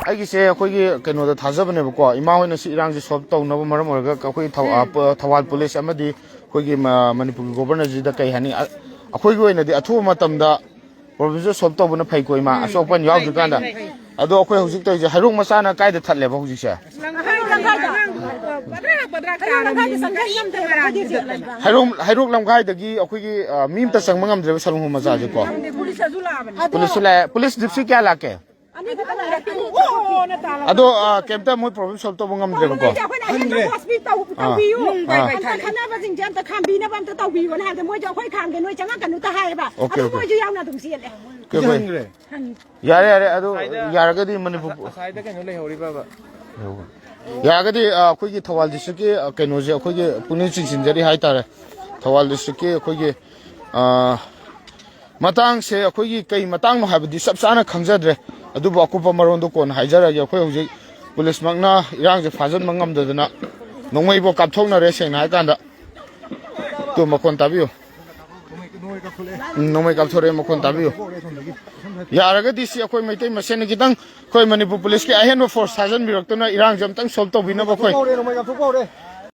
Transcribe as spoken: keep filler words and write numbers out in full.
ꯑꯩꯒꯤꯁꯦ ꯑꯩꯈꯣꯏꯒꯤ ꯀꯩꯅꯣꯗ ꯊꯥꯖꯕꯅꯦꯕꯀꯣ, ꯏꯃꯥ ꯍꯣꯏꯅ ꯁꯤ ꯏꯔꯥꯡꯁꯦ ꯁꯣꯜꯕ ꯇꯧꯅꯕ ꯃꯔꯝ ꯑꯣꯏꯔꯒ ꯑꯩꯈꯣꯏ ꯊꯧ-, ꯑ, ꯄ-, ꯊꯧꯕꯥꯜ ꯄꯨꯂꯤꯁ ꯑꯃꯗꯤ ꯑꯩꯈꯣꯏꯒꯤ ꯃ-, ꯃꯅꯤꯄꯨꯔꯒꯤ ꯒꯣꯕꯔꯅꯔꯁꯤꯗ ꯀꯩ ꯍꯥꯏꯅꯤ, ꯑ-, ꯑꯩꯈꯣꯏꯒꯤ ꯑꯣꯏꯅꯗꯤ ꯑꯊꯨꯕ ꯃꯇꯝꯗ ꯄ꯭ꯔꯣꯕ꯭ꯂꯦꯝꯁꯦ ꯁꯣꯜꯕ ꯇꯧꯕꯅ ꯐꯩꯀꯣ, ꯏꯃꯥ, ꯑꯁꯣꯛ ꯑꯄꯟ ꯌꯥꯎꯗ꯭ꯔꯤꯀꯥꯟꯗ꯫ ꯑꯗꯣ ꯑꯩꯈꯣꯏ ꯍꯧꯖꯤꯛ ꯇꯧꯔꯤꯁꯦ ꯍꯩꯔꯣꯛ ꯃꯆꯥꯅ ꯀꯥꯏꯗ ꯊꯠꯂꯦꯕ ꯍꯧꯖꯤꯛꯁꯦ? ꯍꯩꯔꯣꯛ, ꯍꯩꯔꯣꯛ ꯂꯝꯈꯥꯏꯗꯒꯤ ꯑꯩꯈꯣꯏꯒꯤ, ꯑ, ꯃꯤ ꯑꯝꯇ ꯆꯪꯕ ꯉꯝꯗ꯭ꯔꯦꯕ ꯁꯂꯨꯡ ꯃꯆꯥꯁꯦꯀꯣ꯫ ꯄꯨꯂꯤꯁꯁꯨ ꯂꯥꯛꯑꯦ꯫ ꯄꯨꯂꯤꯁ ꯖꯤꯞꯁꯤ ꯀꯌꯥ ꯂꯥꯛꯀꯦ? ꯑꯅꯤ ꯈꯛꯇ ꯂꯥꯛꯑꯦ꯫ ꯑꯗꯣ, ꯑ, ꯀꯩꯝꯇ ꯃꯣꯏ ꯄ꯭ꯔꯣꯕ꯭ꯂꯦꯝ ꯁꯣꯜꯕ ꯇꯧꯕ ꯉꯝꯗ꯭ꯔꯦꯕꯀꯣ? ꯃꯣꯏꯁꯦ ꯑꯩꯈꯣꯏꯅ ꯑꯍꯦꯟꯕ ꯍꯣꯁꯄꯤꯇꯥꯜ ꯇꯧꯕꯤꯌꯨ꯫ ꯑꯝꯇ ꯈꯟꯅꯕꯁꯤꯡꯁꯦ ꯑꯝꯇ ꯈꯥꯝꯕꯤꯅꯕ ꯑꯝꯇ ꯇꯧꯕꯤꯌꯨꯅ ꯍꯥꯏꯕꯗ ꯃꯣꯏꯁꯦ ꯑꯩꯈꯣꯏ ꯈꯥꯝꯒꯦ, ꯅꯣꯏ ꯆꯪꯉꯛꯀꯅꯨꯇ ꯍꯥꯏꯌꯦꯕ꯫ ꯑꯣꯀꯦ, ꯑꯗꯨ ꯑꯣꯀꯦ꯫ ꯃꯣꯏꯁꯨ ꯌꯥꯎꯅ ꯑꯗꯨꯝ ꯆꯦꯜꯂꯦ꯫ Okay, okay. ꯌꯥꯔꯦ, ꯌꯥꯔꯦ, ꯑꯗꯨ ꯌꯥꯔꯒꯗꯤ ꯃꯅꯤꯄꯨꯔ ꯑꯁꯥꯏꯗ ꯀꯩꯅꯣ ꯂꯩꯍꯧꯔꯤꯕꯕ? ꯌꯥꯔꯒꯗꯤ, ꯑ, ꯑꯩꯈꯣꯏꯒꯤ ꯊꯧꯕꯥꯜ ꯗꯤꯁꯇ꯭ꯔꯤꯛꯀꯤ, ꯑ, ꯀꯩꯅꯣꯁꯦ ꯑꯩꯈꯣꯏꯒꯤ ꯄꯨꯛꯅꯤꯡ ꯆꯤꯡꯁꯤꯟꯖꯔꯤ ꯍꯥꯏꯇꯥꯔꯦ꯫ ꯊꯧꯕꯥꯜ ꯗꯤꯁꯇ꯭ꯔꯤꯛꯀꯤ ꯑꯩꯈꯣꯏꯒꯤ, ꯑ, ꯃꯇꯥꯡꯁꯦ ꯑꯩꯈꯣꯏꯒꯤ ꯀꯩ ꯃꯇꯥꯡꯅꯣ ꯍꯥꯏꯕꯗꯤ ꯆꯞ ꯆꯥꯅ ꯈꯪꯖꯗ꯭ꯔꯦ, ꯑꯗꯨꯕꯨ ꯑꯀꯨꯞꯄ ꯃꯔꯣꯟꯗꯣ ꯀꯣꯟꯅ ꯍꯥꯏꯖꯔꯒꯦ꯫ ꯑꯩꯈꯣꯏ ꯍꯧꯖꯤꯛ ꯄꯨꯂꯤꯁꯃꯛꯅ ꯏꯔꯥꯡꯁꯦ ꯐꯥꯖꯤꯟꯕ ꯉꯝꯗꯗꯅ ꯅꯣꯡꯃꯩꯕꯨ ꯀꯥꯞꯊꯣꯛꯅꯔꯦ, ꯁꯦꯡꯅ ꯍꯥꯏꯀꯥꯟꯗ꯫ ꯇꯨ ꯃꯈꯣꯟ ꯇꯥꯕꯤꯌꯨ꯫ ꯎꯝ, ꯅꯣꯡꯃꯩ ꯀꯥꯞꯊꯣꯔꯛꯑꯦ, ꯃꯈꯣꯟ ꯇꯥꯕꯤꯌꯨ꯫ ꯌꯥꯔꯒꯗꯤ ꯁꯤ ꯑꯩꯈꯣꯏ ꯃꯩꯇꯩ ꯃꯁꯦꯟꯅ ꯈꯤꯇꯪ ꯑꯩꯈꯣꯏ ꯃꯅꯤꯄꯨꯔ ꯄꯨꯂꯤꯁꯀꯤ ꯑꯍꯦꯟꯕ ꯐꯣꯔꯁ ꯊꯥꯖꯤꯟꯕꯤꯔꯛꯇꯨꯅ ꯏꯔꯥꯡꯁꯦ ꯑꯝꯇꯪ ꯁꯣꯜꯕ ꯇꯧꯕꯤꯅꯕ ꯑꯩꯈꯣꯏ꯫ ꯍꯧꯔꯦ, ꯅꯣꯡꯃꯩ ꯀꯥꯞꯊꯣꯛꯄ ꯍꯧꯔꯦ꯫